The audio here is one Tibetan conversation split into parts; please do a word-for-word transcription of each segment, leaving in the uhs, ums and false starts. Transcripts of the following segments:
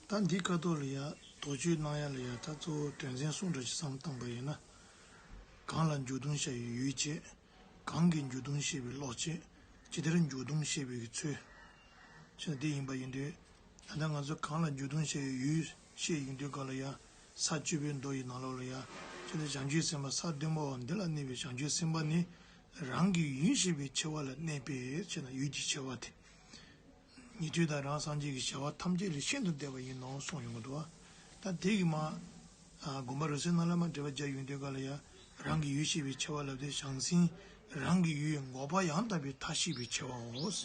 ད་འདི་ཁ་ཐོག་ལ་ཡ་དོགས་གཅོད་གནང་ཡ་ལ་ཡ་ད་གཙོ་བོ་དོན་ཚན་གསུམ་འདྲ་ཞིག་བསམ་བཏང་པ་ཡིན་ན། གང་ལ་འཇུག་ལྡོག་བྱ་བའི་ཡུལ་བྱེད། གང་གིས་འཇུག་ལྡོག་བྱེད་པའི་བློ་བྱེད། ཇི་ལྟར་འཇུག་ལྡོག་བྱེད་པའི་ཚུལ། ཅེས་འདི་ཡིན་པ་ཡིན་དུས། ད་ལྟ་ང་ཚོ་གང་ལ་འཇུག་ལྡོག་བྱ་བའི་ཡུལ་བཤད་ཡོང་དུས་སྐབས་ལ་ཡ། ས་བཅུ་པའི་མདོ་ཡི་ནང་ལོགས་ལ་ཡ། ཅེས་བྱང་ཆུབ་སེམས་དཔའ་ས་བདུན་པའོ་འདི་ལ་གནས་པའི་བྱང་ཆུབ་སེམས་དཔའ་ནི། རང་གི་ཡུལ་ཤེས་པའི་ཆེ་བ་ལ་གནས་པས་ཅེ་ན་ཡུལ་གྱི་ཆེ་བ་སྟེ། ཉན་ཐོས་དང་རང་སངས་རྒྱས་ཀྱི་བྱ་བ་ཐམས་ཅད་ལས་ཤིན་ཏུ་འདས་པ་ཡིན་ནོ་གསུངས་ཡོང་གི་འདུག་བ། ད་དེ་གི་མ། ཨ་དགོངས་པ་རབ་གསལ་ནང་ལ་མ་འགྲེལ་པ་བརྒྱབ་ཡོང་དུས་སྐབས་ལ་ཡ། རང་གི་ཡུལ་ཤེས་པའི་ཆེ་བ་ལབ་དེ་བྱང་སེམས་རང་གི་ཡུལ་འགོག་པ་ཡང་དག་པའི་མཐའ་ཤེས་པའི་ཆེ་བའོ། བྱས་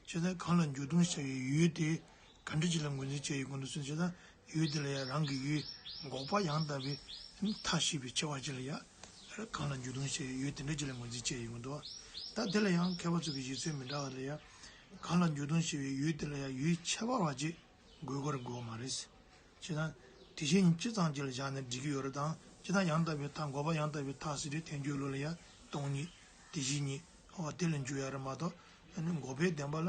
ཙང་གང་ལ་འཇུག་ལྡོག་བྱ་བའི་ཡུལ་དེ་ག་འདྲ་ཅིག་ལ་ངོས་འཛིན་བྱས་ཡོང་གི་འདུག་ཟེར་བྱས་ཙང་ཡུལ་དེ་ལ་ཡ་རང་གི་ཡུལ་འགོག་པ་ཡང་དག་པའི་མཐའ་ཤེས་པའི་ཆེ་བ་ཅིག་ལ་ཡ། གང་ལ་འཇུག་ལྡོག་བྱ་བའི་ཡུལ་དེ་འདྲ་ཅིག་ལ་ངོས་འཛིན་བྱས་ཡོང་གི་འདུག་ད་དེ་ལ་ཡང་མཁས་པ་ཚོ་གི་བཞེད་ཚུལ་མི་འདྲ་བ་ལ་ཡ། གང་ལ་འཇུག་ལྡོག་བྱ་བའི་ཡུལ་དེ་ལ་ཡ་ཡུལ་ཁྱད་པར་བ་ཅིག་དགོས་པར་དགོས་མ་རེད། བྱས་ཙང་། དེ་བཞིན་ཉིད་སྤྱི་ཙམ་ཅིག་ལ་བཞག་ནས་འགྲིག་གི་ཡོད་རེད་དང་སྤྱི་དང་ཡང་དག་པའི་མཐའ་འགོག་པ་ཡང་དག་པའི་མཐའ་ཟེར་དུས་ཐལ་འགྱུར་ལུགས་ལ་ཡང་སྟོང་ཉིད་དེ་བཞིན་ཉིད་འོ་དེ་ལ་འཇུག་ཡ་རེད་མ་གཏོགས་ཨ་ནི་འགོག་པའི་བདེན་པ་ལ་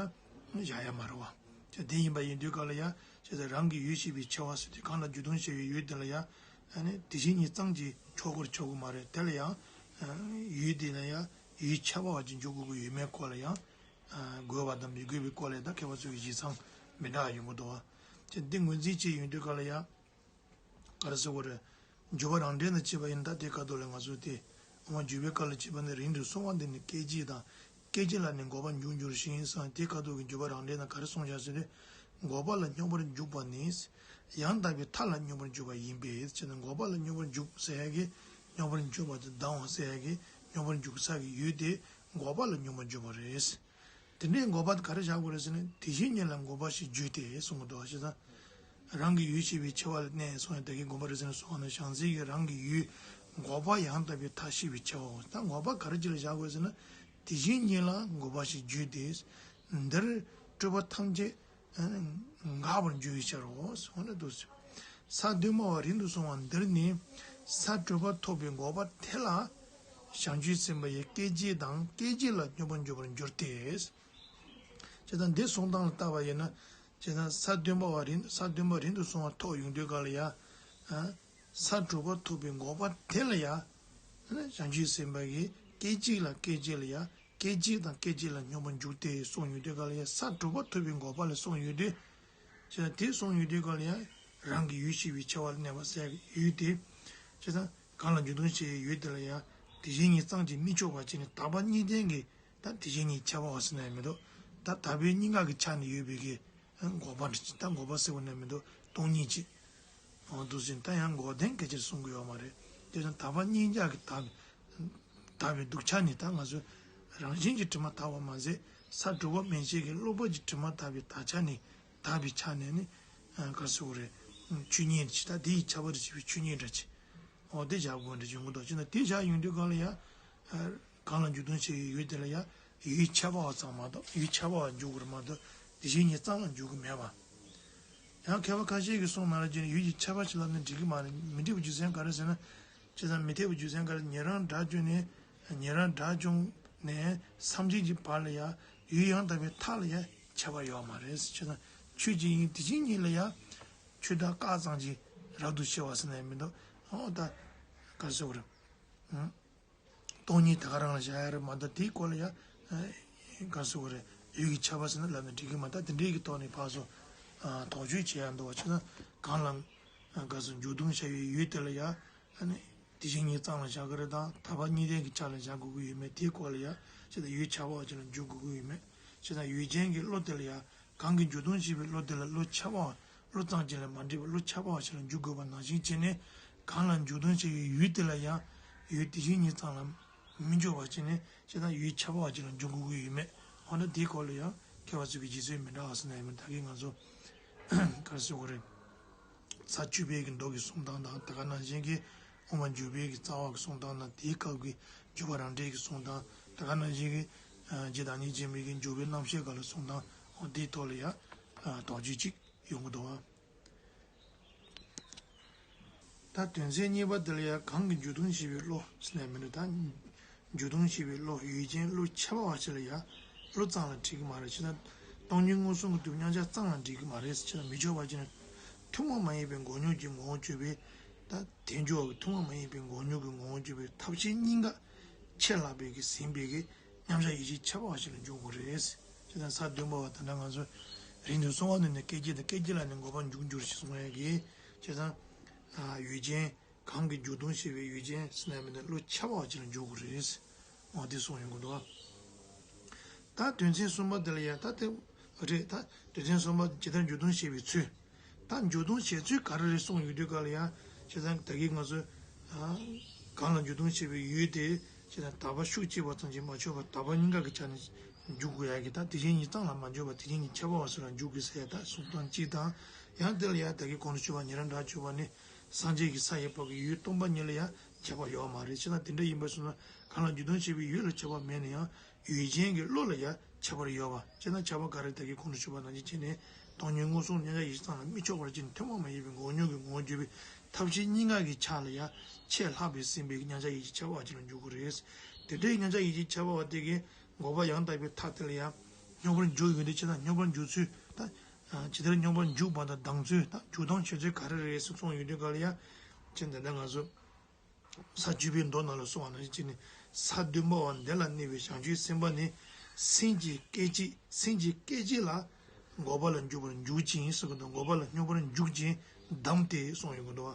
བཞག་ཡ་མ་རེད་བ། ཅེས་དེ་ཡིན་པ་ཡིན་དུས་ག་ལ་ཡང་ཅེས་རང་གི་ཡུལ་ཤེས་པའི་ཆེ་བ་ཟེར་དུས་གང་ལ་འཇུག་ལྡོག་བྱ་བའི་ཡུལ་དེ་ལ་ཡང་ཨ་ནི་དེ་བཞིན་ཉིད་ཙམ་གྱིས་ཆོག་གོ་ཆོག་གི་མ་རེད་དེ་ལ་ཡང་ཡུལ་དེ་ལ་ཡང་ཡུལ་ཁྱད་པར་བ་ཅིག་འཇུག་དགོས་ཀྱི་ཡོད་མེད་སྐོར་ལ་ཡང་། དགོས་པ་དང་མི་དགོས་པའི་སྐོར་ལས་ད་མཁས་པ་ཚོ་གི་བཞེད་མཚམས་མི་འདྲ་བ་ཡོང་གི་འདུག་བ། ཅེས་འདི་ངོས་འཛིན་བྱས་ཡོང་དུས་ག་ལ་ཡང་། ག་རེ་ཟེར་དགོས་རེད། འཇུག་པ་རང་འགྲེལ་ན་བྱས་པ་ཡིན་ད་དེ་ཁ་ཐོག་ལ་ང་ཚོ་དེ། འོ་འཇུག་པའི་སྐབས་ལ་བྱས་པ་ནི་རིང་དུ་སོང་བ་འདི་ནི་སྐད་ཅིག་དང་། སྐད་ཅིག་ལ་ནི་འགོག་པར་འཇུག་འགྱུར་ཞིང་ཟེར་དེ་ཁ་ཐོག་གི་འཇུག་པ་རང་འགྲེལ་ན་ག་རེ་གསུངས་བཞག་ཟེར་ཏེ། འགོག་པ་ལ་སྙོམས་པར་འཇུག་པ་ནི། ཡང་དག་པའི་མཐའ་ལ་སྙོམས་པར་འཇུག་པ་ཡིན་པས་ཅེ་ན་འགོག་པ་ལ་སྙོམས་པར་འཇུག་ཟེར་ཡ་གི་སྙོམས་པར་འཇུག་པ་དང་ལྡང་བ་ཟེར་ཡ་གི་སྙོམས་པར་འཇུག་ས་གི་ཡུལ་དེ། འགོག་པ་ལ་སྙོམས་པར་འཇུག་པ་རེད། དེ་འདྲའི་འགོག་པ་ག་རེ་བཞག་དགོས་རེད་ཟེར་ན་དེ་བཞིན་ཉིད་ལ་འགོག་པ་ཞེས་བརྗོད་དེ་གསུང་གི་འདུག་བ་ཞེ་ས། རང་གི་ཡུལ་ཤེས་པའི་ཆེ་བ་ལ་གནས་སོང་ཡང་དེ་གའི་དགོངས་པ་རེད་ཟེར་ན་སོང་བ་ན་བྱང་སེམས་ཀྱི་རང་གི་ཡུལ་འགོག་པ་ཡང་དག་པའི་མཐའ་ཤེས་པའི་ཆེ་བའོ། ད་འགོག་པ་ག་རེ་ཅིག་ལ་བཞག་དགོས་ཟེར་ན་དེ་བཞིན་ཉིད་ལ་འགོག་པ་ཞེས་བརྗོད་དེ། འདིར་སྤྲོས་པ་ཐམས་ཅད་འགག་པར་འགྱུར་བའི་ཕྱིར་རོ། འོ་ན་འདུག་ས། ས་བདུན་མ་བ་རིང་དུ་སོང་བ་འདིར་ནི་ས་དྲུག་པ་ཐོབ་པའི་འགོག་པ་དེ་ལ་བྱང་ཆུབ་སེམས་དཔའ་ཡི་སྐད་ཅིག་དང་སྐད་ཅིག་ལ་སྙོམས་པར་འཇུག་པར་འགྱུར་ཏེ། ཅེས་དང་འདི་གསུང་སྟངས་ལ་བལྟ་བ་ཡིན་ན། ཅེས་དང་ས་བདུན་པ་བ་རིང་ས་བདུན་པ་རིང་དུ་སོང་བ་ཐོབ་ཡོང་དུས་ག་ལ་ཡ། ས་དྲུག་པ་ཐོབ་པའི་འགོག་པ་དེ་ལ་ཡ། བྱང་ཆུབ་སེམས་དཔའ་གི་སྐད་ཅིག་ལ་སྐད་ཅིག་ལ་ཡ། སྐད་ཅིག་དང་སྐད་ཅིག་ལ་སྙོམས་པར་འཇུག་སྟེ་གསུངས་ཡོད་དུས་ག་ལ་ཡ་ས་དྲུག་པ་ཐོབ་པའི་འགོག་པ་ལ་གསུངས་ཡོད་དུས། ཅེས་དང་དེ་གསུངས་ཡོད་དུས་ག་ལ་ཡ། རང་གི་ཡུལ་ཤེས་པའི་ཆེ་བ་ལ་གནས་པ་ཟེར་ཡོད་དེ། ཅེས་དང་གང་ལ་འཇུག་ལྡོག་བྱེད་ཡུལ་དེ་ལ་ཡ། དེ་བཞིན་ཉིད་ཙམ་གྱིས་མི་ཆོག་པ་ཅིག་ནི་དག་པ་གཉིས་ལྡན་གྱི། ད་དེ་བཞིན་ཉིད་ཁྱབ་པ་ཟེར་ན་ཡང་མི་འདུག་ད་དག་པའི་གཉིས་ཀ་གི་ཆ་ནས་ཡོད་པའི་གི། འགོག་པ་འདྲ་ཅིག་ད་འགོག་པ་ཟེར་བ་ན་མི་འདུག་སྟོང་ཉིད་ཅིག་འོ་འདུག་ཟིན་ད་ཡང་འགོག་བདེན་སྐད་ཆ་གསུང་གི་ཡོད་མ་རེད། དེ་ཡང་དག་པ་གཉིས་ཀ་གི་དག་དག་པའི་འདུག་ཆ་ནས་ད་ང་ཚོ་རང་བཞིན་གྱིས་དྲི་མ་དག་པ་མ་ཟད་ས་དྲུག་པ་མན་ཆད་ཀྱི་སློབ་པ་གྱི་དྲི་མ་དག་པའི་དག་ཆ་ནས་དག་པའི་ཆ་ནས་ནི། ག་ཟེར་དགོས་རེད། ཆོས་ཉིད་ཅིག་ད་དེ་ཡི་ཁྱད་པར་དུ་བྱས་པའི་ཆོས་ཉིད་འདྲ་ཅིག་འོ་དེ་བཞག་དགོས་འདྲ་ཡོང་གི་འདུག་ཅེ་ན་དེ་བཞག་ཡོང་དུས་གང་ལ་ཡ། གང་ལ་འཇུག་ལྡོག་བྱེད་ཡུལ་དེ་ལ་ཡ། ཡུལ་ཁྱད་པར་བ་ཙམ་མ་གཏོགས་ཡུལ་ཁྱད་པར་བ་འཇུག་དགོས་རེད་མ་གཏོགས་དེ་བཞིན་ཉིད་ཙམ་ལ་འཇུག་གི་མེད་པ། ཡང་མཁས་པ་ཁ་ཤས་ཀྱིས་གསུངས་ན་ལ་ཅེ་ན་ཡུལ་གྱི་ཁྱད་པར་ཞིག་ལབ་ན་འགྲིག་གི་མ་རེད། མི་འགྲིག་པའི་རྒྱུ་མཚན་ག་རེ་ཟེར་ན། ཅེ་ན་མི་འཐད་པའི་རྒྱུ་མཚན་ག་རེ་ཉན་རང་དགྲ་བཅོམ་ནས་ཉན་རང་དགྲ་བཅོམ་ནས་སེམས་ཅན་གྱི་བར་ལ་ཡ་ཡུལ་ཡང་དག་པའི་མཐའ་ལ་ཡ་ཁྱད་པར་ཡོད་མ་རེད། ཅེ་ན་ཆོས་ཅིག་ཡིན་དེ་བཞིན་ཉིད་ལ་ཡ། ཆོས་བདག་བཀག་ཙམ་གྱིས་རབ་ཏུ་ཕྱེ་བ་ཟེར་ན་ཡང་མི་འདུག་འོ་ད། ག་ཟེར་དགོས་རེད། སྟོང་ཉིད་དེ་ག་རང་ལ་བཞག་ཡ་རེད་མ་གཏོགས་དེའི་སྐོར་ལ་ཡ། ག་ཟེར་དགོས་རེད། ཡུལ་གྱི་ཁྱད་པར་ཟེར་ན་ལབ་ན་འགྲིག་གི་མ་གཏོགས་དེ་འདྲའི་གི་ཐོག་ནས་ཕར་ཚུར། དོགས་གཅོད་བྱེད་ཡ་འདུག་བ་ཅེ་ན། གང་ལ། ག་ཟེར་འཇུག་ལྡོག་བྱ་བའི་ཡུལ་དེ་ལ་ཡ། དེ་བཞིན་ཉིད་ཙམ་ལ་བཞག་གི་རེད་དང་དག་པ་གཉིས་ལྡན་གྱི་ཆ་ལ་བཞག་དགོས་ཀྱི་ཡོད་མེད་དེའི་སྐོར་ལ་ཡ། ཅེ་ན་ཡུལ་ཁྱད་པར་བ་ཅིག་ལ་འཇུག་དགོས་ཀྱི་ཡོད་མེད། ཅེ་ན་ཡུལ་ཅན་གྱི་བློ་དེ་ལ་ཡ། གང་གིས་འཇུག་ལྡོག་བྱེད་པའི་བློ་དེ་ལ་བློ་ཁྱབ་པ། བློ་ཙམ་གཅིག་ལས་མ་འདྲེས་པར་བློ་ཁྱབ་པ་ཞིག་ལ་འཇུག་དགོས་པ་ནང་བཞིན་བྱས་ནས། གང་ལ་འཇུག་ལྡོག་བྱེད་པའི་ཡུལ་དེ་ལ་ཡང་། ཡུལ་དེ་བཞིན་ཉིད་ཙམ་ལ་མི་འཇོག་པ་བྱས་ནས་བྱས་ཙང་ཡུལ་ཁྱབ་པ་ཞིག་ལ་འཇུག་དགོས་ཀྱི་ཡོད་མེད། འོ་ན་དེའི་སྐོར་ལ་ཡང་མཁས་པ་ཚོ་གི་བཞེད་ཚུལ་མི་འདྲ་བ་ཟེར་ན་ཡང་མིན། ད་གིན་ང་ཚོ་ག་རེ་ཟེར་དགོས་རེད། ས་བཅུ་པའི་གི་མདོ་གི་གསུང་སྟངས་དང་དེ་ག་ནང་བཞིན་གྱི་དབུ་མ་འཇུག་པའི་གི་རྩ་བ་གི་གསུང་སྟངས་དང་དེའི་སྐབས་ཀྱི་འཇུག་པ་རང་འགྲེལ་གྱི་གསུང་སྟངས་དེ་ག་ནང་བཞིན་གྱི་རྗེ་བདག་ཉིད་ཆེན་པོའི་གི་འཇུག་པའི་རྣམ་བཤད་སྒང་ལ་གསུང་སྟངས་འོ་དེའི་ཐོག་ལ་ཡང་དོགས་གཅོད་ཅིག་ཡོང་གི་འདུག་བ། ད་དོན་ཚན་གཉིས་པ་དེ་ལ་ཡང་གང་གིས་འཇུག་ལྡོག་བྱེད་པའི་བློ་ཟེར་ནས་མི་འདུག་ད་འཇུག་ལྡོག་བྱེད་པའི་བློ་ཡུལ་ཅན་བློ་ཁྱབ་པ་ཞིག་ལ་ཡང་བློ་ཙམ་ལ་འགྲིག་གི་མ་རེད། ཅེ་ན་སྟོང་ཉིད་མངོན་སུམ་གྱི་སྡུག་བསྔལ་ཅན་ཙམ་ལ་འགྲིག་གི་མ་རེད། ཅེ་ན་མི་ཆོག་པ་ཅེ་ན་ ཐུན་མོང་མ་ཡིན་པའི་འགོག་སྙོམས་ཀྱི་ངོ་བོ་བརྗོད་པའི། ད་དལ་འབྱོར་བ་གི་ཐུན་མོང་མ་ཡིན་པའི་འགོག་སྙོམས་ཀྱི་ངོ་བོ་བརྗོད་པའི་ཐབས་ཤེས་གཉིས་ཀ་ཆེས་ལྷག་པའི་གི་ཟིན་པའི་གི་མཉམ་གཞག་ཡིད་བྱེད་ཁྱད་པར་བ་ཞིག་ལ་འཇོག་དགོས་རེད། བྱས་ཙང་ས་བདུན་པ་བ་ད་ལྟ་ང་ཚོ་རིང་དུ་སོང་བ་ནས་ནི་སྐད་ཅིག་དང་སྐད་ཅིག་ལ་ནི་འགོག་པར་འཇུག་འགྱུར་ཞེས་གསུངས་ཡ་གི། བྱས་ཙང་ཡུལ་ཅན། གང་གི་འཇུག་ལྡོག་ཤེས་པའི་ཡུལ་ཅན་ཟེར་ན་མིན་ན་བློ་ཁྱད་པར་བ་ཅིག་ལ་འཇོག་དགོས་རེད། འོ་དེ་གསུངས་ཡོང་གི་འདུག་ད་དོན་ཚན་གསུམ་པ་དེ་ལ་ཡང་ད་དེ་རེད། ད་དོན་ཚན་གསུམ་པ་ཇི་ལྟར་འཇུག་ལྡོག་ཤེས་པའི་ཚུལ། ད་འཇུག་ལྡོག་བྱེད་ཚུལ་ག་རེ་རེད་གསུངས་ཡོང་དུས་ག་ལ་ཡང་བྱས་ཙང་ད་གིན་ང་ཚོས་གང་ལ་འཇུག་ལྡོག་ཤེས་པའི་ཡུལ་དེ་བྱས་ཙང་དག་པ་ཤུགས་གཅིག་པ་ཙམ་གྱིས་མ་ཆོག་པར་དག་པ་གཉིས་ཀ་གི་ཆ་ནས་འཇུག་དགོས་ཡ་གི། ད་དེ་བཞིན་ཉིད་ཙམ་ལ་མ་འཇོག་པར་དེ་བཞིན་ཉིད་ཁྱད་པར་བ་སོགས་ལ་འཇུག་དགོས་ཟེར་ཡ་ད་གསུང་སྟངས་གཅིག་དང་། ཡང་དེ་ལ་ཡང་ད་གིན་གོང་དུ་ཞུས་པ་ཉན་རང་སྒྲ་བརྗོད་པ་ནི། སངས་རྒྱས་ཀྱི་ས་ཡི་བར་གྱི་ཡུལ་སྟོང་པ་ཉིད་ལ་ཡང་ཁྱད་པར་ཡོད་མ་རེད། བྱས་ན་དེ་འདྲ་ཡིན་པ་སོང་ན་གང་ལ་འཇུག་ལྡོག་བྱེད་པའི་ཡུལ་ལ་ཁྱད་པར་མེད་ན་ཡང་ཡུལ་ཅན་གྱི་བློ་ལ་ཡང་ཁྱད་པར་ཡོད་པ། བྱས་ན་ཁྱད་པར་ག་རེ། ད་གིན་གོང་དུ་ཞུས་པ་ནང་བཞིན་བྱས་ནས་སྟོང་ཉིད་མངོན་སུམ་མཉམ་གཞག་ཡིད་བྱེད་ཙམ་ལ་མི་ཆོག་པར་བྱས་ནས་ཐུན་མོང་མ་ཡིན་པའི་འགོག་སྙོམས་ཀྱི་ངོ་བོ་བརྗོད་པའི་ཐབས་ཤེས་གཉིས་ཀ་གི་ཆ་ལ་ཡང་ཆེས་ལྷག་པའི་ཟིན་པའི་མཉམ་གཞག་ཡིད་བྱེད་ཁྱད་པར་བ་ཅིག་ལ་འཇོག་དགོས་རེད། དེ་འདྲའི་མཉམ་གཞག་ཡིད་བྱེད་ཁྱད་པར་བ་དེ་གིས་འགོག་པ་ཡང་དག་པའི་མཐའ་དེ་ལ་ཡང་སྙོམས་པར་འཇུག་ཡོང་དུས། བྱས་ན་སྙོམས་པར་འཇུག་ཚུལ་ད། ཇི་ལྟར་སྙོམས་པར་འཇུག་པ་དང་ལྡང་ཚུལ་དང་འཇུག་ལྡོག་བྱེད་ཚུལ་ག་རེ་རེད་ཟེར་གསུངས་ཡོང་དུས་ག་ལ་ཡ། ཅེས་འདི་འདྲ་ང་ཚོ་ས་བཅུ་པའི་མདོ་ནང་ལ་གསུངས་པ་ནང་བཞིན་བྱས་ནས། ས་བདུན་པ་བ་འདི་ལ་གནས་པའི་བྱང་ཆུབ་སེམས་དཔའ་ནི། སེམས་ཀྱི་སྐད་ཅིག་སེམས་ཀྱི་སྐད་ཅིག་ལ་འགོག་པ་ལ་འཇུག་པར་འཇུག་ཅིང་ཟེར་གི་འདུག་འགོག་པ་ལ་སྙོམས་པར་འཇུག་ཅིང་བསྡམས་ཏེ་གསུངས་ཡོང་གི་འདུག་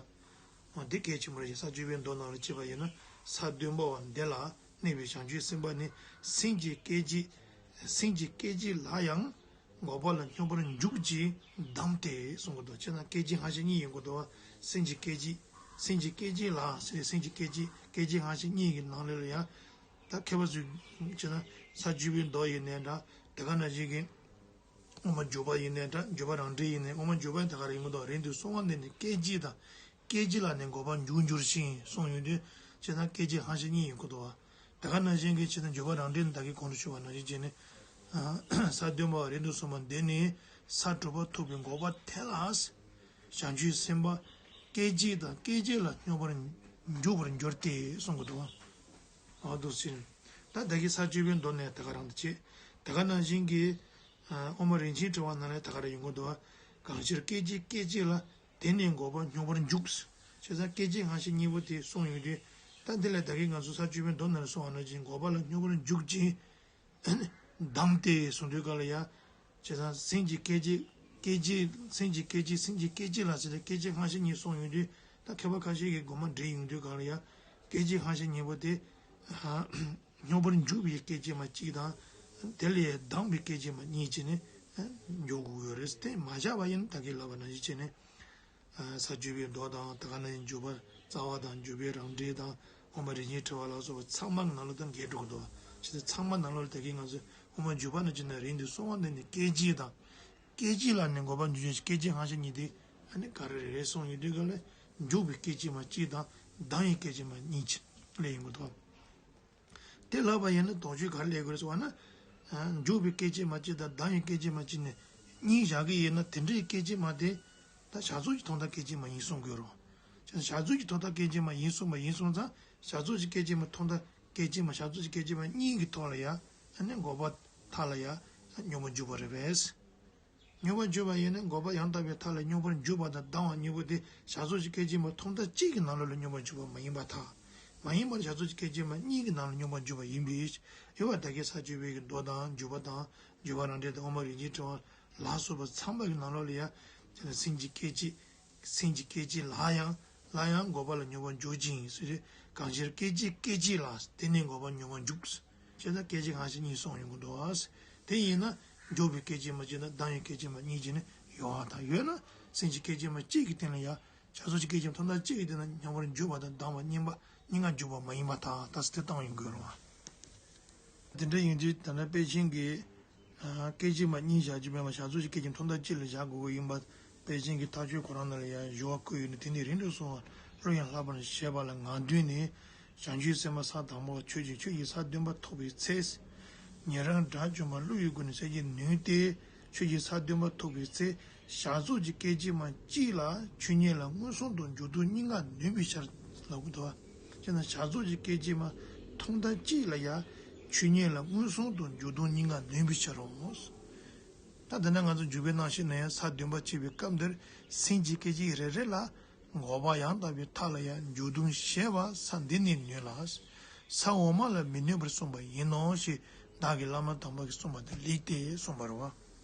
འདི་གལ་ཆེན་པོ་རེད། ས་བཅུ་པའི་མདོ་ནང་ལ་བྱས་པ་ཡིན་ན། ས་བདུན་པ་བ་འདི་ལ་གནས་པའི་བྱང་ཆུབ་སེམས་དཔའ་ནི། སེམས་ཀྱི་སྐད་ཅིག་སེམས་ཀྱི་སྐད་ཅིག་ལ་ཡང་འགོག་པ་ལ་སྙོམས་པར་འཇུག་ཅིང་བསྡམས་ཏེ་གསུངས་གི་འདུག་བྱས་ན་སྐད་ཅིག་ཧ་ཅང་གཉིས་ཡིན་དགོས་འདུག་སེམས་ཀྱི་སྐད་ཅིག་སེམས་ཀྱི་སྐད་ཅིག་ལ་ཟེར། སེམས་ཀྱི་སྐད་ཅིག་སྐད་ཅིག་ཧ་ཅང་གཉིས་ཀྱི་ནང་ལོགས་ལ་ཡང་། ད་མཁས་པ་ཚོས་བྱས་ན་ས་བཅུ་པའི་མདོ་ཡིན་ནའི་འདྲ། དེ་ག་ནང་བཞིན་གྱི་དབུ་མ་འཇུག་པ་ཡིན་ནའི་འདྲ། འཇུག་པ་རང་འགྲེལ་ཡིན་ནའི། དབུ་མ་འཇུག་པ་ཡང་དེ་ག་རེ་ཡིན་གྱི་འདུག་རིང་དུ་སོང་བ་འདི་ནི་སྐད་ཅིག་དང་། སྐད་ཅིག་ལ་ནི་འགོག་པར་འཇུག་འགྱུར་ཞིང་གསུངས་ཡོང་དུས། བྱས་ན་སྐད་ཅིག་ཧ་ཅང་གཉིས་ཡིན་དགོས་འདུག་བ། དེ་ག་ནང་བཞིན་གྱི་བྱས་ན་འཇུག་པ་རང་འགྲེལ་ནི་ད་གིན་གོང་དུ་ཞུས་པ་ནང་བཞིན་བྱས་ནས། ས་བདུན་པ་རིང་དུ་སོང་བ་འདི་ནི་ས་དྲུག་པ་ཐོབ་པའི་འགོག་པ་དེ་ལ། བྱང་ཆུབ་སེམས་དཔའ་སྐད་ཅིག་དང་སྐད་ཅིག་ལ་སྙོམས་པར་འཇུག་པར་འགྱུར་ཏེ་གསུངས་གི་འདུག་བ། འོ་འདུག་ཟེར། ད་ད་གིན་ས་བཅུ་པའི་མདོ་ནས་དེ་ག་རང་དུ་བྱེད། དེ་ག་ནང་བཞིན་གྱི། ཨ། དབུ་མ་རིན་ཆེན་ཕྲེང་བ་ནང་ལ་དེ་ག་རེ་ཡོང་གི་འདུག་བ། གང་ཕྱིར་སྐད་ཅིག་སྐད་ཅིག་ལ་དེ་ནི་འགོག་པ་སྙོམས་པར་འཇུག་བྱས་ཙང་སྐད་ཅིག་ཧ་ཅང་གཉིས་པོ་དེ་གསུངས་ཡོང་དུས། ད་འདི་ལ་ད་གིན་ང་ཚོ་ས་བཅུ་པའི་མདོ་ནང་ལ་གསུངས་པ་ནང་བཞིན་འགོག་པ་ལ་སྙོམས་པར་འཇུག་ཅིང་བསྡམས་ཏེ་གསུངས་དུས་ག་ལ་ཡ། བྱས་ཙང་སེམས་ཀྱི་སྐད་ཅིག་སྐད་ཅིག་སེམས་ཀྱི་སྐད་ཅིག་སེམས་ཀྱི་སྐད་ཅིག་ལ་ཟེར་ཏེ་སྐད་ཅིག་ཧ་ཅང་གཉིས་གསུངས་ཡོང་དུས། ད་མཁས་པ་ཁ་ཤས་ཀྱིས་དགོངས་པ་འགྲེལ་ཡོང་དུས་ག་ལ་ཡ། སྐད་ཅིག་ཧ་ཅང་གཉིས་པོ་དེ། སྙོམས་པར་འཇུག་པའི་སྐད་ཅིག་མ་གཅིག་དང་། དེ་ལས་བསྡམས་པའི་སྐད་ཅིག་མ་གཉིས་བྱས་ནས་འཇོག་དགོས་ཡོད་རེད། དེ་མ་བཞག་པ་ཡིན་ན་ད་གིན་ལབ་པ་ནང་བཞིན་བྱས་ནས། ས་བཅུ་པའི་མདོ་དང་། དེ་ག་ནང་བཞིན་འཇུག་པ་རྩ་བ་དང་། འཇུག་པའི་རང་འགྲེལ་དང་། དབུ་མ་རིན་ཆེན་ཕྲེང་བ་ལ་སོགས་པ་ཚང་མ་གི་ནང་ལོགས་དང་འགལ་འགྲོ་གི་འདུག་བྱས་ཙང་ཚང་མ་ནང་ལོགས་ལ་ད་གིན་ང་ཚོས་དབུ་མ་འཇུག་པ་ནང་བྱས་ན་རིང་དུ་སོང་བ་འདི་ནི་སྐད་ཅིག་དང་། སྐད་ཅིག་ལ་ནི་འགོག་པ་འཇུག་ཅིང་། སྐད་ཅིག་ཧ་ཅང་གཉིས་དེ་ཨ་ནི་ག་རེ་རེད་གསུངས་ཡོང་དུས་ག་ལ་འཇུག་པའི་སྐད་ཅིག་མ་གཅིག་དང་བསྡམས་པའི་སྐད་ཅིག་མ་གཉིས་ཅིག་ལས་ཡོང་གི་འདུག་དེ་ལབ་པ་ཡིན་ན་དོགས་གཅོད་ག་རེ་སླེབས་དགོས་རེད་ཟེར་བ་ན། ཨ། འཇུག་པའི་སྐད་ཅིག་མ་གཅིག་དང་བསྡམས་པའི་སྐད་ཅིག་མ་གཅིག་ནས་གཉིས་བཞག་གི་ཡིན་ན། དེ་འདྲའི་སྐད་ཅིག་མ་དེ་ད་བྱ་རྫོགས་ཀྱི་ཐོག་མཐའ་སྐད་ཅིག་མ་ཡིན་གསུང་དགོས་རེད། བྱ་རྫོགས་ཀྱི་ཐོག་མཐའ་སྐད་ཅིག་མ་ཡིན་གསུངས་པ་ཡིན་སོང་ཙང་། བྱ་རྫོགས་ཀྱི་སྐད་ཅིག་མ་ཐོག་མཐའ་སྐད་ཅིག་མ། བྱ་རྫོགས་ཀྱི་སྐད་ཅིག་མ་གཉིས་ཀྱི་ཐོག་ལ་ཡ། ཨ་ནི་འགོག་པ་མཐའ་ལ་ཡ་སྙོམས་པར་འཇུག་པ་རེད་པས། སྙོམས་པར་འཇུག་པ་ཡིན་ན། འགོག་པ་ཡང་དག་པའི་མཐའ་ལ་སྙོམས་པར་འཇུག་པ་དང་བསྡམས་པ་གཉིས་པོ་དེ་བྱ་རྫོགས་ཀྱི་སྐད་ཅིག་མ་ཐོག་མཐའ་གཅིག་གི་ནང་ལོགས་ལ་སྙོམས་པར་འཇུག་པ་མ་ཡིན་པར་ཐལ། མ་ཡིན་པར་བྱ་རྫོགས་ཀྱི་སྐད་ཅིག་མ་གཉིས་ཀྱི་ནང་ལ་སྙོམས་པར་འཇུག་པ་ཡིན་པས། ཡོད་པ་ད་གིན་ས་བཅུ་པའི་གི་མདོ་དང་། འཇུག་པ་དང་། འཇུག་པ་རང་འགྲེལ་དང་། དབུ་མ་རིན་ཆེན་ཕྲེང་བ་ལ་སོགས་པ་ཚང་མ་གི་ནང་ལོགས་ལ་ཡ། དེ་ནས་སེམས་ཀྱི་སྐད་ཅིག་སེམས་ཀྱི་སྐད་ཅིག་ལ་ཡང་། ལ་ཡང་འགོག་པ་ལ་སྙོམས་པར་འཇུག་ཅིང་ཟེར་ཏེ། གང་ཕྱིར་སྐད་ཅིག་སྐད་ཅིག་ལ་དེ་ནི་འགོག་པ་སྙོམས་པར་འཇུག་ཅེས་དང་སྐད་ཅིག་ཧ་ཅང་གཉིས་གསུངས་ཡོང་གི་འདུག་དེ་ཡིན་ན་འཇུག་པའི་སྐད་ཅིག་མ་གཅིག་དང་བསྡམས་པའི་སྐད་ཅིག་མ་གཉིས་བྱས་ནས་ཡོད་པར་ཐལ། ཡོད་ན་སེམས་ཀྱི་སྐད་ཅིག་མ་གཅིག་གི་སྟེང་ལ་ཡ། བྱ་རྫོགས་ཀྱི་སྐད་ཅིག་མ་ཐོག་མཐའ་གཅིག་གི་སྟེང་ན་སྙོམས་པར་འཇུག་པ་དང་བསྡམས་པ་གཉིས་པ་གཉིས་ཀ་འཇུག་པ་མ་ཡིན་པར་ཐལ། ད་ཟེར་དེ་བཏང་ཡོང་དགོས་རེད་བ། དེ་འདྲ་ཡིན་དུས་ད་ལྟ་དཔེ་ཅན་གྱི། ཨ། སྐད་ཅིག་མ་གཉིས་བཞག་རྒྱུ་མེད་པར་བྱ་རྫོགས་ཀྱི་སྐད་ཅིག་ཐོག་མཐའ་གཅིག་ལ་བཞག་དགོས་ཀྱི་ཡིན་པ། དཔེ་ཅན་གྱི་ཐག་གཅོད་ཁོ་རང་ནང་ལ་ཡང་ཞུ་བ་བཀོད་ཡོད་ནི། དེ་ནི་རིང་དུ་སོང་བ་བློ་ཡང་ལྷག་པར་ཞེས་པ་ལ་ངག་འདོན་ནི། བྱང་ཆུབ་སེམས་དཔའ་ས་དང་པོ་ཆོས་ཀྱི་ཆོས་ཀྱི་ས་བདུན་པ་ཐོབ་པའི་ཚེ། ཉན་རང་སྒྲ་བཅོམ་པ་བློ་ཡི་སྒོ་ནས་སད་ཀྱི་ནུས་ཏེ། ཆོས་ཀྱི་ས་བདུན་པ་ཐོབ་པའི་ཚེ། བྱ་རྫོགས་ཀྱི་སྐད་ཅིག་མ་གཅིག་ལ་ཆོས་ཉིད་ལ་མངོན་སུམ་དུ་འཇུག་ལྡོག་གཉིས་ཀ་ནོན་པའི་ཕྱིར་ལབ་ཀྱི་འདུག་བ། བྱས་ན་བྱ་རྫོགས་ཀྱི་སྐད་ཅིག་མ་ཐོག་མཐའ་གཅིག་ལ་ཡང་ཆོས་ཉིད་ལ་མངོན་སུམ་དུ་འཇུག་ལྡོག་གཉིས་ཀ་ནོན་པའི་ཕྱིར་རོ། ད་དེ་ནས་ང་ཚོ་འཇུག་པའི་རྣམ་གཞག་ནང་ཡང་ས་བདུན་པ་བྱེད་པའི་སྐབས་འདིར་སེམས་ཀྱི་སྐད་ཅིག་རེ་རེ་ལ་འགོག་པ་ཡང་དག་པའི་མཐའ་ལ་ཡང་འཇུག་ལྡོག་ཤེས་པ་ས་འདི་ནི་ནོད་ལ། ས་འོག་མ་ལ་མི་གནོད་པར་གསུངས་པ་ཡིན་ནོ་ཞེས་བདག་གི་བླ་མ་དམ་པ་གིས་གསུངས་པ་དེ་ལེགས་ཏེ་གསུངས་པ་རེད་བ།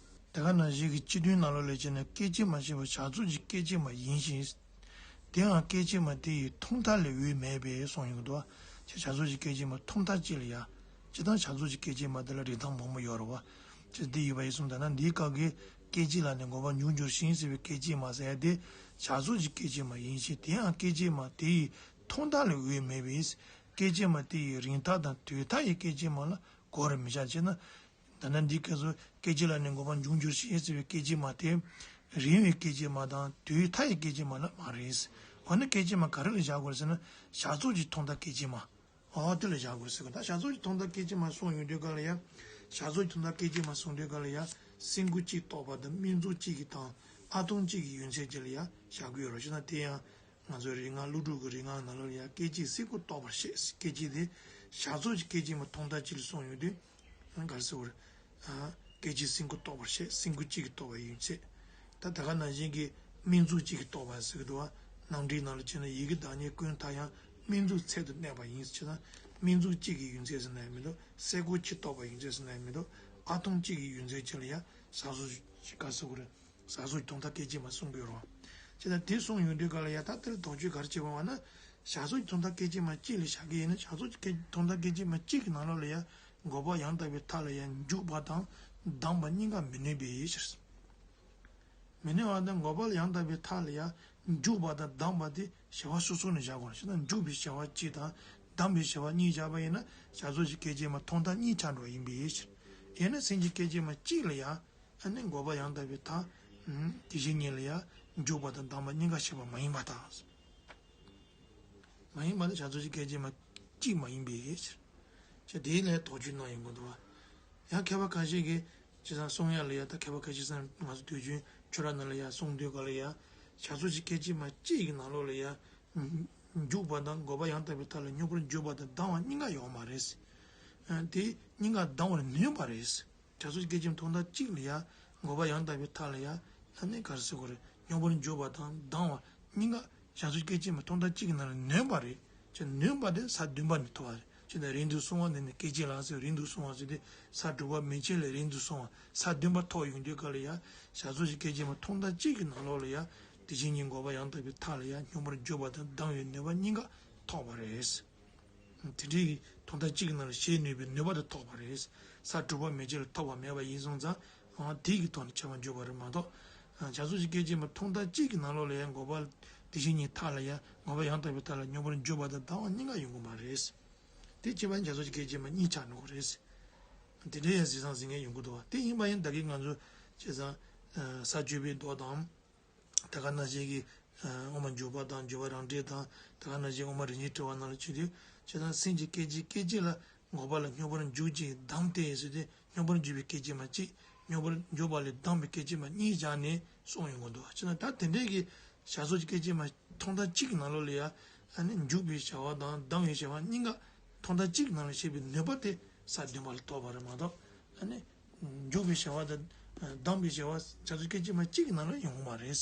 དེ་ག་ནང་བཞིན་གྱི་སྤྱི་དོན་ནང་ལོགས་ལ་བྱས་ན། སྐད་ཅིག་མ་ཞེས་པ་བྱ་རྫོགས་ཀྱི་སྐད་ཅིག་མ་ཡིན་ཞིང་། དེའང་སྐད་ཅིག་མ་དེ་ཡི་ཐོག་མཐའ་ལས་འོས་མེད་པས་གསུངས་ཡོང་གི་འདུག་བ། བྱ་རྫོགས་ཀྱི་སྐད་ཅིག་མ་ཐོག་མཐའ་གཅིག་ལ་ཡ། སྤྱིར་བཏང་བྱ་རྫོགས་ཀྱི་སྐད་ཅིག་མ་དེ་ལ་རིགས་ཐམ་མང་པོ་ཡོད་རེད་བ། ཅེས་འདི་ཡོད་པ་ཡིན་གསུངས། ད་ན་འདིའི་སྐབས་ཀྱི་སྐད་ཅིག་ལ་ནི་འགོག་པ་འབྱུང་འགྱུར་ཞིང་ཟེར་བའི་སྐད་ཅིག་མ་ཟེར་ཡ་དེ་བྱ་རྫོགས་ཀྱི་སྐད་ཅིག་མ་ཡིན་ཞིང་། དེའང་སྐད་ཅིག་མ་དེ་ཡི་ཐོག་མཐའ་ལས་འོས་མེད་པས། སྐད་ཅིག་མ་དེ་ཡི་རིང་མཐའ་དང་དུས་མཐའ་ཡི་སྐད་ཅིག་མ་ལ་གོ་རུ་མི་བྱ། ཅེ་ན། ད་ནི་འདིའི་སྐབས་སུ་སྐད་ཅིག་ལ་ནི་འགོག་པ་འབྱུང་འགྱུར་ཞིང་ཟེར་བའི་སྐད་ཅིག་མ་དེ། རིང་བའི་སྐད་ཅིག་མ་དང་དུས་མཐའ་ཡི་སྐད་ཅིག་མ་ལ་མ་རེད། འོ་ན་སྐད་ཅིག་མ་ག་རེ་ལ་བཞག་དགོས་ཟེར་ན། བྱ་རྫོགས་ཀྱི་ཐོག་མཐའ་སྐད་ཅིག་མ། འོ་དེ་ལ་བཞག་དགོས་ཟེར་གི། ད་བྱ་རྫོགས་ཀྱི་ཐོག་མཐའ་སྐད་ཅིག་མ་གསུངས་ཡོང་དུས་ག་ལ་ཡ། བྱ་རྫོགས་ཀྱི་ཐོག་མཐའ་སྐད་ཅིག་མ་གསུངས་དུས་ག་ལ་ཡ། སེམས་ཁུངས་གཅིག་རྟོགས་པ་དང་སྨིན་མཚུངས་གཅིག་གི་དང་ཨ་སྟོང་གཅིག་གི་ཡུན་ཚད་ཅིག་ལ་ཡ་བཞག་གི་ཡོད་རེད། བྱས་ན་དེ་ཡང་། ང་ཚོའི་རིག་སྔགས་ཀླུ་སྒྲུབ་ཀྱི་རིག་སྔགས་ནང་ལོགས་ལ་ཡང་སྐད་ཅིག་སེམས་ཁུངས་རྟོགས་པར་བཤད། སྐད་ཅིག་དེ་བྱ་རྫོགས་ཀྱི་སྐད་ཅིག་མ་ཐོག་མཐའ་གཅིག་ལ་གསུངས་ཡོང་དུས། ག་རེ་ཟེར་དགོས་རེད། ཨ། སྐད་ཅིག་སེམས་ཁུངས་རྟོགས་པར་བཤད། སེམས་ཁུངས་གཅིག་གིས་རྟོགས་པའི་ཡུན་ཚད། ད་ད་ག་ནང་བཞིན་གྱི་སྨིན་མཚུངས་གཅིག་གིས་རྟོགས་པ་ཟེར་གྱི་འདུག་བ། ནང་འགྲིག་ནང་ལ་བྱས་ན། ཡི་གེ་བདག་ཉིད་ཀུན་མཐའ་ཡང་། སྨིན་མཚུངས་ཚད་དུ་གནས་པ་ཡིན་ཟེར་ན། སྨིན་མཚུངས་གཅིག་གི་ཡུན་ཚད་ཟེར་ན་ཡང་མི་འདུག་སེམས་ཁུངས་གཅིག་རྟོགས་པའི་ཡུན་ཚད་ཟེར་ན་ཡང་མི་འདུག་ཨ་སྟོང་གཅིག་གི་ཡུན་ཚད་ཅིག་ལ་ཡང་བྱ་རྫོགས་ཀྱི་ག་རེ་ཟེར་དགོས་རེད། བྱ་རྫོགས་ཀྱི་ཐོག་མཐའ་སྐད་ཅིག་མ་གསུང་གི་ཡོད་རེད་བ། བྱས་ཙང་དེ་གསུངས་ཡོང་དུས་ག་ལ་ཡ། ད་དེ་ལ་དོགས་གཅོད་ག་རེ་བྱེད་པ་བ་ན། བྱ་རྫོགས་ཀྱི་ཐོག་མཐའ་སྐད་ཅིག་མ་གཅིག་ལ་བཞག་གི་ཡིན་ན། བྱ་རྫོགས་ཀྱི་སྐད་ཐོག་མཐའ་སྐད་ཅིག་མ་གཅིག་གི་ནང་ལོགས་ལ་ཡ། འགོག་པ་ཡང་དག་པའི་མཐའ་ལ་ཡ་འཇུག་པ་དང་སྡང་བ་གཉིས་ཀ་མི་གནོད་པའི་ཕྱིར། མི་གནོད་པ་དང་འགོག་པ་ཡང་དག་པའི་མཐའ་ལ་ཡ། འཇུག་པ་དང་སྡང་བ་དེ་བྱ་བ་སོ་སོ་ནས་བཞག་དགོས་རེད། བྱས་ན་འཇུག་པའི་བྱ་བ་གཅིག་དང་སྡང་བའི་བྱ་བ་གཉིས་བཞག་པ་ཡིན་ན། བྱ་རྫོགས་ཀྱི་སྐད་ཅིག་མ་ཐོག་མཐའ་གཉིས་ཆགས་འགྲོ་བ་ཡིན་པའི་ཕྱིར། ཡིན་ན་སེམས་ཀྱི་སྐད་ཅིག་མ་གཅིག་ལ་ཡ། ཨ་ནི་འགོག་པ་ཡང་དག་པའི་མཐའ། ཨུམ། དེ་བཞིན་ཉིད་ལ་ཡང་འཇུག་པ་དང་སྡང་བ་གཉིས་ཀ་བྱེད་པ་མ་ཡིན་པ་དང་། མ་ཡིན་པ་ནི་བྱ་རྫོགས་ཀྱི་སྐད་ཅིག་མ་གཅིག་མ་ཡིན་པའི་ཕྱིར། ཅེས་དེའི་ལན་དོགས་གཅོད་གནང་ཡོང་གི་འདུག་བ། ཡང་མཁས་པ་ཁ་ཤས་ཀྱིས་བྱས་ཙང་གསུང་ཡ་ལ་ཡ། ད་མཁས་པ་ཁ་ཤས་ཙང་ང་ཚོ་དུས་རྒྱུན་ཆོས་ར་ནང་ལ་ཡ་གསུང་དུས་ག་ལ་ཡ། བྱ་རྫོགས་ཀྱི་སྐད་ཅིག་མ་གཅིག་གི་ནང་ལོགས་ལ་ཡ། འཇུག་པ་དང་འགོག་པ་ཡང་དག་པའི་མཐའ་ལ་སྙོམས་པར་འཇུག་པ་དང་སྡང་བ་གཉིས་ཀ་ཡོད་མ་རེད། ཨ། དེ་གཉིས་ཀ་སྡང་བར་ནུས་པ་རེད། བྱ་རྫོགས་སྐད་ཅིག་ཐོག་མཐའ་གཅིག་ལ་ཡ། འགོག་པ་ཡང་དག་པའི་མཐའ་ལ་ཡ། ཨ་ནི་ག་རེ་ཟེར་དགོས་རེད། སྙོམས་པར་འཇུག་པ་དང་སྡང་བ་གཉིས་ཀ་བྱ་རྫོགས་སྐད་ཅིག་མ་ཐོག་མཐའ་གཅིག་གི་ནང་ལ་ནུས་པ་རེད། ཅེས་ནུས་པ་དེ་ས་བདུན་པ་ནས་ཐོབ་པ་རེད། ཅེས་ན་རིང་དུ་སོང་བ་འདི་ནི་སྐད་ཅིག་ལ་ཟེར། རིང་དུ་སོང་བ་ཟེར་དུས་ས་དྲུག་པ་མན་ཆད་ལས་རིང་དུ་སོང་བ་ས་བདུན་པ་ཐོབ་ཡོང་དུས་ག་ལ་ཡ། བྱ་རྫོགས་ཀྱི་སྐད་ཅིག་མ་ཐོག་མཐའ་གཅིག་གི་ནང་ལོགས་ལ་ཡ། དེ་བཞིན་ཉིད་འགོག་པ་ཡང་དག་པའི་མཐའ་ལ་ཡ། སྙོམས་པར་འཇུག་པ་དང་སྡང་བའི་ནུས་པ་གཉིས་ཀ་ཐོབ་པ་རེད། དེ་འདྲའི་གི་ཐོག་མཐའ་གཅིག་གི་ནང་ལ་བཞེད་ནུས་པའི་ནུས་པ་དེ་ཐོབ་པ་རེད། ས་དྲུག་པ་མན་ཆད་ལ་ཐོབ་པ་མེད་པ་ཡིན་སོང་ཙང་། ཨ། དེ་གི་ཐོག་ནས་ཁྱད་པར་འཇོག་པ་རེད་མ་གཏོགས། ཨ། བྱ་རྫོགས་ཀྱི་སྐད་ཅིག་མ་ཐོག་མཐའ་གཅིག་གི་ནང་ལོགས་ལ་ཡང་འགོག་པ་དེ་བཞིན་ཉིད་མཐའ་ལ་ཡང་འགོག་པ་ཡང་དག་པའི་མཐའ་ལ་སྙོམས་པར་འཇུག་པ་དང་སྡང་བ་གཉིས་ཀ་ཡོང་གི་མ་རེད། དེ་ཁྱད་པར་བྱ་རྫོགས་ཀྱི་སྐད་ཅིག་མ་གཉིས་ཆགས་འགྲོ་གི་རེད། དེ་འདྲའི་ཡང་གཟིགས་སྟངས་གཟིགས་མཁན་ཡོང་གི་འདུག་བ། དེ་ཡིན་པ་ཡིན་ད་གིན་ང་ཚོ་བྱས་ཙང་། ཨ། ས་བཅུ་པའི་མདོ་དང་། དེ་ག་ནང་བཞིན་གྱི། ཨ། དབུ་མ་འཇུག་པ་དང་འཇུག་པ་རང་འགྲེལ་དང་། དེ་ག་ནང་བཞིན་དབུ་མ་རིགས་གཉིས་དྲིལ་བ་ནང་ལ་བྱེད་དུས། བྱས་ཙང་སེམས་ཀྱི་སྐད་ཅིག་སྐད་ཅིག་ལ་འགོག་པ་ལ་སྙོམས་པར་འཇུག་ཅིང་སྡང་སྟེ་ཟེར་ཏེ། སྙོམས་པར་འཇུག་པའི་སྐད་ཅིག་མ་གཅིག་སྙོམས་པར་འཇུག་པ་ལས་སྡང་བའི་སྐད་ཅིག་མ་གཉིས་བཞག་ནས་གསུངས་ཡོང་གི་འདུག་བྱས་ཙང་ད་དེ་འདྲའི་གི་བྱ་རྫོགས་ཀྱི་སྐད་ཅིག་མ་ཐོག་མཐའ་གཅིག་གི་ནང་ལོགས་ལ་ཡ། ཨ་ནི་འཇུག་པའི་བྱ་བ་དང་སྡང་བའི་བྱ་བ་གཉིས་ཀ་ཐོག་མཐའ་གཅིག་གི་ནང་ལ་བྱེད་པའི་ནུས་པ་དེ་ས་བདུན་པ་ལ་ཐོབ་པ་རེད་མ་གཏོགས། ཨ་ནི། འཇུག་པའི་བྱ་བ་དང་སྡང་བའི་བྱ་བ་བྱ་རྫོགས་སྐད་ཅིག་མ་གཅིག་གི་ནང་ལ་ཡོང་གི་མ་རེད།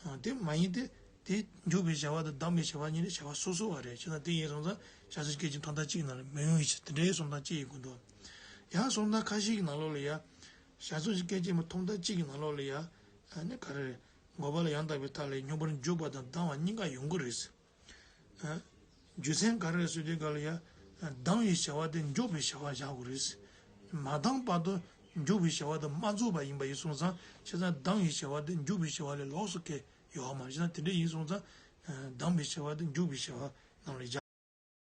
ཨ། དེ་མ་ཡིན་ཏེ། དེ་འཇུག་པའི་བྱ་བ་དང་སྡང་བའི་བྱ་བ་གཉིས་ནི་བྱ་བ་སོ་སོ་བ་རེད། བྱས་ཙང་དེ་ཡིན་སོང་ཙང་བྱ་རྫོགས་སྐད་ཅིག་ཐོག་མཐའ་གཅིག་གི་ནང་ལ་མི་ཡོང་ཡིན་ཕྱིར། དེ་འདྲའི་གསུང་སྟངས་གཅིག་ཡིན་དགོས་འདུག་ཡང་གསུང་སྟངས་ཁ་ཤས་ཀྱི་ནང་ལོགས་ལ་ཡ། བྱ་རྫོགས་ཀྱི་སྐད་ཅིག་མ་ཐོག་མཐའ་གཅིག་གི་ནང་ལོགས་ལ་ཡ། ཨ་ནི་ག་རེ་རེད། འགོག་པ་ལ་ཡང་དག་པའི་མཐའ་ལས་སྙོམས་པར་འཇུག་པ་དང་སྡང་བ་གཉིས་ཀ་ཡོང་གི་རེད། ཨ། རྒྱུ་མཚན་ག་རེ་རེད་ཟེར་དུས་ག་ལ་ཡ། སྡང་བའི་བྱ་བ་དེ་འཇུག་པའི་བྱ་བ་བཞག་དགོས་རེད། མ་སྡང་བར་དུ་འཇུག་པའི་བྱ་བ་དེ་མ་རྫོགས་པ་ཡིན་པ་ཡིན་སོང་ཙང་། བྱས་ཙང་སྡང་བའི་བྱ་བ་དེ་འཇུག་པའི་བྱ་བ་ལས་ལོགས་སུ་གང་ཡང་ཡོད་མ་རེད། བྱས་ཙང་དེ་འདྲ་ཡིན་སོང་ཙང་། ཨ། སྡང་བའི་བྱ་བ་དེ་འཇུག་པའི་བྱ་བ་ནང་ལ་བཞག